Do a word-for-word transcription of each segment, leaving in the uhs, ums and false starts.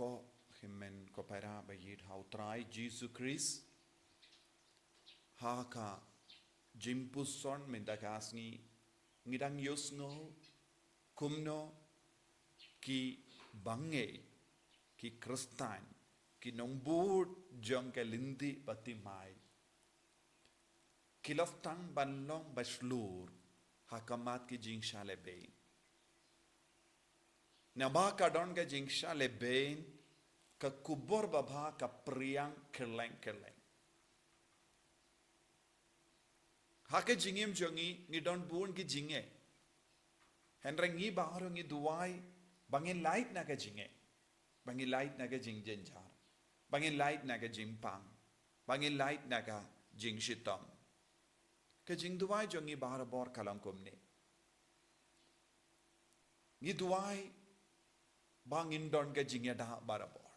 Ko hynmen ko para ba ïeit ha u Trai Jisu Khrist. Ha ka jingpuson mynta ka sngi ngi dang ïohsngew kumno ki bangeit, ki Khristan, ki nongbud jong ka lynti ba thymmai ki la sdang ban long ba shlur ha khmat ki jingshah lehbeiñ. Namar ka don ka jingshah lehbeiñ, ka khubor babha ka phriang kylleng kylleng. Ha ka jingim jong ngi ngi don bun ki jingeh. Hynrei ngi baroh ngi duwai ba ngin lait na ka jingeh, ba ngin lait na ka jingjynjar, ba ngin lait na ka jingpang, ba ngin lait na ka jingshitom. Ka jingduwai jong ngi barabor ka long kumne. Ngi duwai ba ngin don ka jingïada barabor.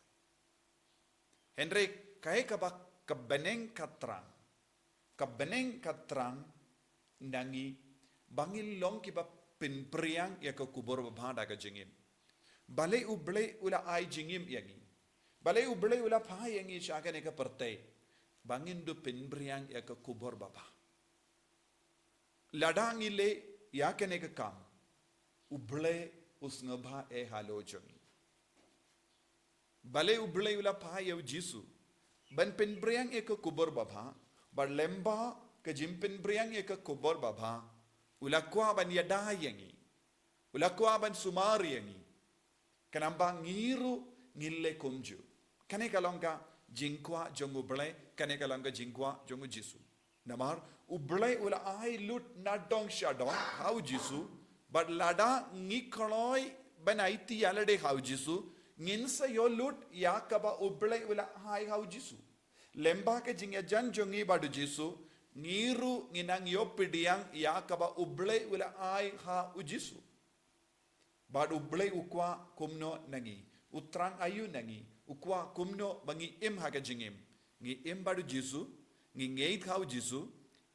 Hynrei kaei kaba ka bneng ka thrang, ka bneng ka thrang na ngi ba ngin long kiba pynphriang ïa ka khubor babha da ka jingim. Balei U Blei u la ai jingim ïa ngi? Balei U Blei u la phah ïa ngi sha kane ka pyrthei? Ba ngin dup pynphriang ïa ka khubor babha. Lada ngi leh ïa kane ka kam, U Blei u sngewbha eh halor jong ngi. Balei U Blei u la phah ïa U Jisu ban pynphriang ïa ka khubor babha, bad lyngba ka jingpynphriang ïa ka khubor babha u la kwah ban ïada ïa ngi, u la kwah ban sumar ïa ngi. Khnang ba ngi ruh ngin leh kumjuh. Kane ka long ka jingkwah jong U Blei, kane ka long ka jingkwah jong U Jisu. Namar U Blei u la ai lut nadong shadong ha U Jisu, bad lada ngi kloi ban aiti ïalade ha U Jisu, ngin sa ïoh lut ïa kaba U Blei u la ai ha U Jisu. Lyngba ka jingïajan jong ngi bad U Jisu, ngi ruh ngin nang ïoh pdiang ïa kaba U Blei u la ai ha U Jisu. Bad U Blei u kwah kumno na ngi, u thrang aïu na ngi, u kwah kumno ba ngi im ha ka jingim. Ngi im bad U Jisu, ngi ngeit ha U Jisu,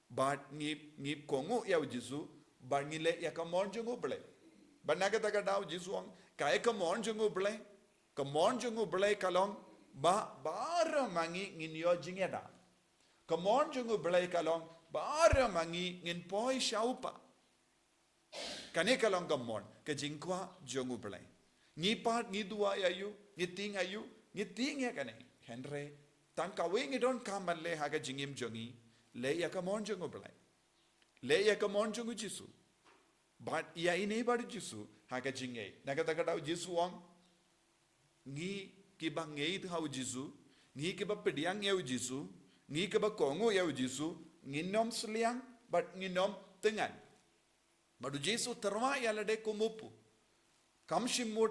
bad ngi, ngi kohnguh ïa U Jisu, bad ngi leh ïa ka mon jong U Blei. Bad na kata ka daw U Jisu u ong, kaei ka mon jong U Blei? Ka mon jong U Blei ka long ba baroh ma ngi ngin ïoh jingïada. Ka mon jong U Blei ka long baroh ma ngi ngin poi sha u Kpa. Kane ka long ka mon, ka jingkwah jong U Blei. Ngi pat ngi duwai aïu, ngi tieng aïu, ngi tieng ïa kane. Hynrei tang kawei ngi donkam ban leh ha ka jingim jong ngi, leh ïa ka mon jong U Blei. Leh ïa ka mon jong U Jisu. Bad ïaineh bad U Jisu ha ka jingngeit. Na kata ka daw U Jisu u ong, ngi kiba ngeit ha U Jisu, ngi kiba pdiang ïa U Jisu, ngi kiba kohnguh ïa U Jisu, ngin ym sliang bad ngin ym tyngan. Bad U Jisu u tyrwa ïalade kum u kpu. Kam shym mut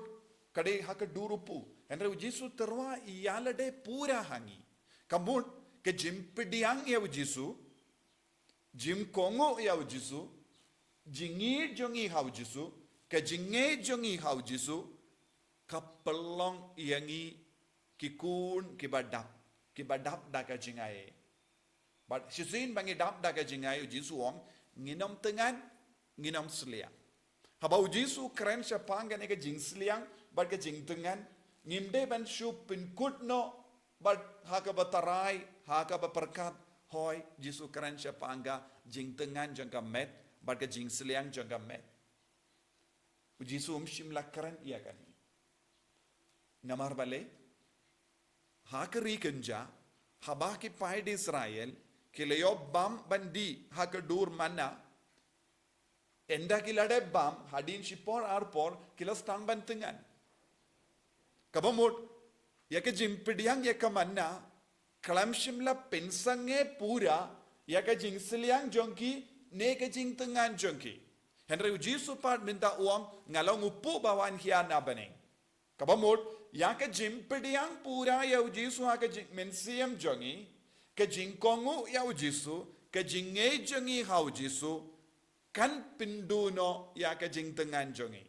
ka dei ha ka dur u kpu. Hynrei U Jisu u tyrwa ïalade pura ha ngi. Ka mut ka jingpdiang ïa U Jisu, jingkohnguh ïa U Jisu, jingïeit jong ngi ha U Jisu, ka jingngeit jong ngi ha U Jisu, ka pynlong ïa ngi ki khun kiba dap, kiba dap da ka jingai. Bad shisien ba ngi dap da ka jingai, U Jisu u ong, ngin ym tyngan, ngin ym sliang. Haba U Jisu u kren shaphang kane ka jingsliang bad ka jingtyngan, ngim dei ban shu pynkut noh bad ha kaba tharai, ha kaba pyrkhat, hooid, U Jisu u kren shaphang ka jingtyngan jong ka met bad ka jingsliang jong ka met. U Jisu um shym la kren ïa kane. Namar balei? Ha ka ri kynja, haba ki paid Israel ki la ïoh bam ban dih ha ka dur manna, ynda ki la dep bam, hadien shipor arpor ki la sdang ban tyngan. Kaba mut, ïa ka jingpdiang ïa ka manna, khlem shym la pynsangeh pura ïa ka jingsliang jong ki ne ka jingtyngan jong ki. Hynrei U Jisu pat mynta u ong, nga long u kpu ba wan hiar na bneng. Kaba mut, ïa ka jingpdiang pura ïa U Jisu ha ka jingmynsiem jong ngi, ka jingkohnguh ïa U Jisu, ka jingngeit jong ngi ha U Jisu, kan pynduh noh ïa ka jingtyngan jong ngi.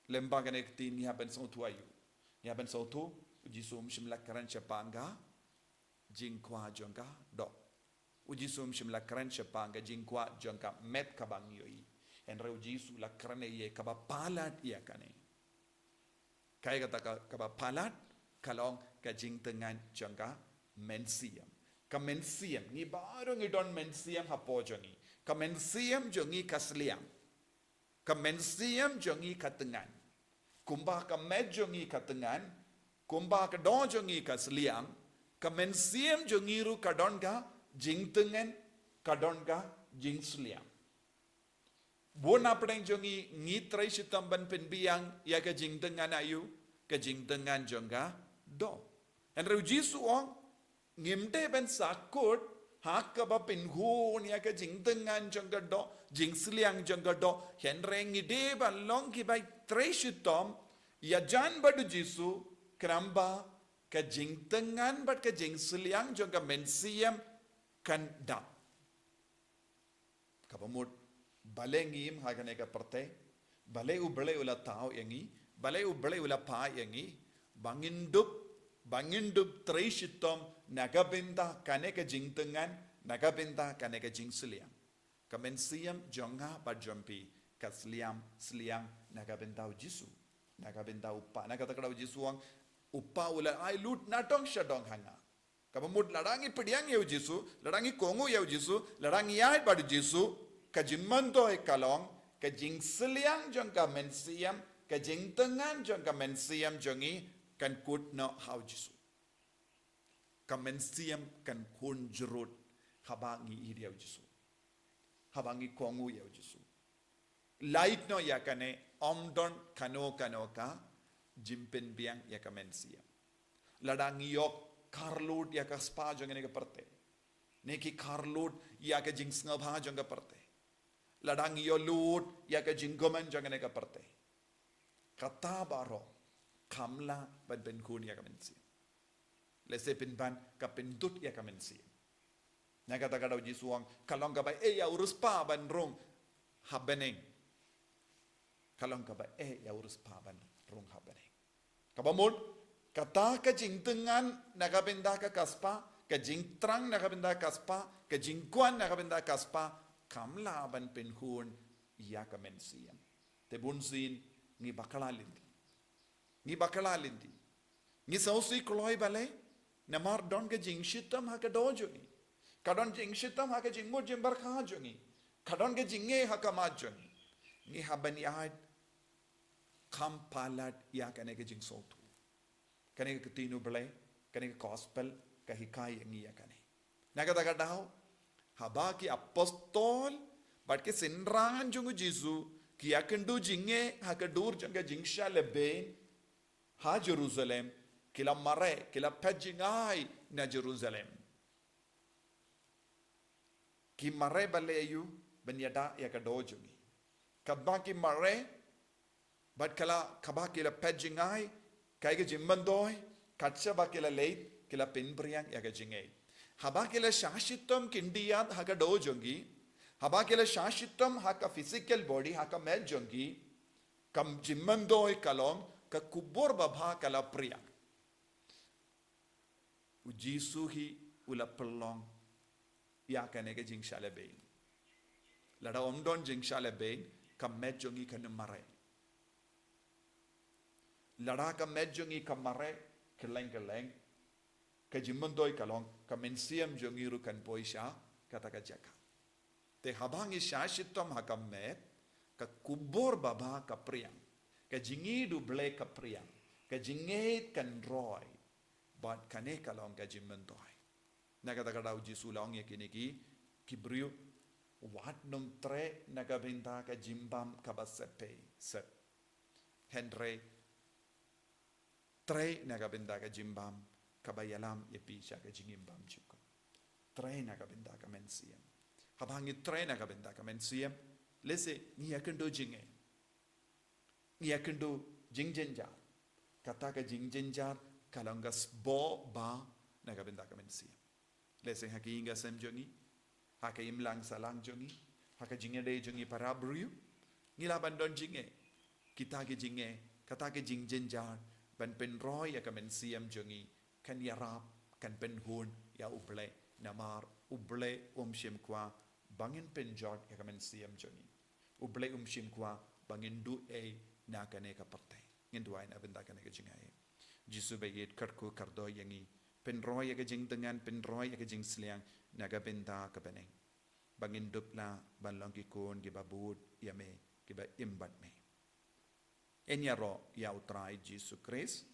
Lyngba kane ka ktien ngi hap ban sngewthuh aïu? Ngi hap ban sngewthuh, U Jisu um shym la kren shaphang ka jingkwah jong ka doh. U Jisu um shym la kren shaphang ka jingkwah jong ka met kaba ngi ïohi. Hynrei U Jisu u la kren ïa kaba palat ïa kane. Kaei kata ka, kaba palat, ka long ka jingtyngan jong ka mynsiem. Ka mynsiem, ngi baroh ngi don mynsiem hapoh jong ngi. Ka mynsiem jong ngi ka sliang. Ka mynsiem jong ngi ka tyngan. Kumba ka met jong ngi ka tyngan, kumba ka doh jong ngi ka sliang, ka mynsiem jong ngi ruh ka don ka jingtyngan, ka don ka jingsliang. Bun na pdeng jong ngi, ngi trei shitom ban pynbiang ïa ka jingtyngan aïu, ka jingtyngan jong ka doh. Hynrei u Jisu u ong, ngim dei ban sahkut ha kaba pynhun ïa ka jingtyngan jong ka doh, jingsliang jong ka doh, hynrei ngi dei ban long kiba trei shitom ïajan bad u Jisu, khnang ba ka jingtyngan bad ka jingsliang jong ka mynsiem kan dap. Kaba mut, balei ngim ha kane ka pyrthei, balei U Blei u la thaw ïa ngi, balei U Blei u la phah ïa ngi, ba ngin dup, ba ngin dup trei shitom na ka bynta kane ka jingtyngan, na ka bynta kane ka jingsliang. Ka mynsiem jong nga bad jong phi, ka sliang, sliang na ka bynta u Jisu, na ka bynta u Kpa, na kata ka daw u Jisu u ong, u Kpa u la ai lut nadong shadong ha nga. Kaba mut lada ngi pdiang ïa u Jisu, lada ngi kohnguh ïa u Jisu, lada ngi ïaid bad u Jisu, ka jingmyntoi ka long, ka jingsliang jong ka mynsiem, ka jingtyngan jong ka mynsiem jong ngi, kan kut noh ha u Jisu. Ka mynsiem kan khun jrut, haba ngi ïeit ïa u Jisu. Haba ngi kohnguh ïa u Jisu. Lait noh ïa kane, ym don kano kano ka jingpynbiang ïa ka mynsiem. Lada ngi ïoh kharlut ïa ka spah jong kane ka pyrthei, ne ki kharlut ïa ka jingsngewbha jong ka pyrthei, lada ngi ïoh lut ïa ka jingkmen jong kane ka pyrthei, kata baroh kam lah ban pynkhun ïa ka mynsiem. Lehse pynban ka pyndut ïa ka mynsiem. Na kata ka daw u Jisu u ong, ka long kaba eh ïa u riewspah ban rung ha bneng. Ka long kaba eh ïa u riewspah ban rung ha bneng. Kaba mut, kata ka jingtyngan na ka bynta ka spah, ka jingthrang na ka bynta ka spah, ka jingkwah na ka bynta ka spah, kam lah ban pynkhun ïa ka mynsiem. Te bunsien ngi bakla lynti. Ngi bakla lynti. Ngi sngewsih kloi balei, namar don ka jingshitom ha ka doh jong ngi. Ka don jingshitom ha ka jingmut jingpyrkhat jong ngi. Ka don ka jingeh ha ka mat jong ngi. Ngi hap ban ïaid kham palat ïa kane ka jingsngewthuh. Kane ka ktien U Blei, kane ka gospel, ka hikai ïa ngi ïa kane. Na kata ka daw, haba ki apostol bad ki synran jong u Jisu ki ïakynduh jingeh ha ka dur jong ka jingshah lehbeiñ ha Jerusalem, ki la mareh, ki la phet jngai na Jerusalem. Ki mareh balei, ïa u ban ïada ïa ka doh jong ngi. Katba ki mareh, bad kala, kaba ki la phet jngai, kaei ka jingmyntoi, katba ki la leit, ki la pynpriang ïa ka jingngeit. Haba ki la shah shitom khyndiat ha ka doh jong ki, haba ki la shah shitom ha ka physical body, ha ka met jong ki, ka jingmyntoi ka long, ka khubor babha ka la priang. U Jisu hi u la pynlong ïa kane ka jingshah lehbeiñ. Lada ym don jingshah lehbeiñ, ka met jong ngi kan ym mareh. Lada ka met jong ngi ka mareh, kylleng kylleng, ka jingmyntoi ka long, ka mynsiem jong ngi ruh kan poi sha kata ka jaka. Te haba ngi shah shitom ha ka met, ka khubor babha ka priang, ka jingïeit U Blei ka priang, ka jingngeit kan roi, bad kane ka long ka jingmyntoi. Na kata ka daw u Jisu u la ong ïa kine ki, ki briew, wat nym treh na ka bynta ka jingbam kaba sep phi sep. Hynrei treh na ka bynta ka jingbam kaba ïalam ïa phi sha ka jingim bym jukut. Treh na ka bynta ka mynsiem. Haba ngi treh na ka bynta ka mynsiem, lehse ngi ïakynduh jingeh, ngi ïakynduh jingjynjar. Kata ka jingjynjar ka long ka sboh ba na ka bynta ka mynsiem. Lehse ha ka ïing ka sem jong ngi, ha ka imlang sahlang jong ngi, ha ka jingïadei jong ngi para briew, ngi lah ban don jingeh. Kita ki jingeh, kata ki jingjynjar, ban pynroi ïa ka mynsiem jong ngi, kan ïarap, kan pynhun ïa U Blei, namar U Blei um shym kwah ba ngin pynjot ïa ka mynsiem jong ngi. U Blei um shym kwah ba ngin duh ei na kane ka pyrthei. Ngin duwai na bynta kane ka jingai. Jisu ba ïeit, kyrkhu kyrdoh ïa ngi. Pynroi ïa ka jingdngan, pynroi ïa ka jingsliang na ka bynta ka bneng, ba ngin dup lah ban long ki khun kiba bud ïa me, kiba im bad me. Ngin ïaroh ïa U Trai Jisu Khrist.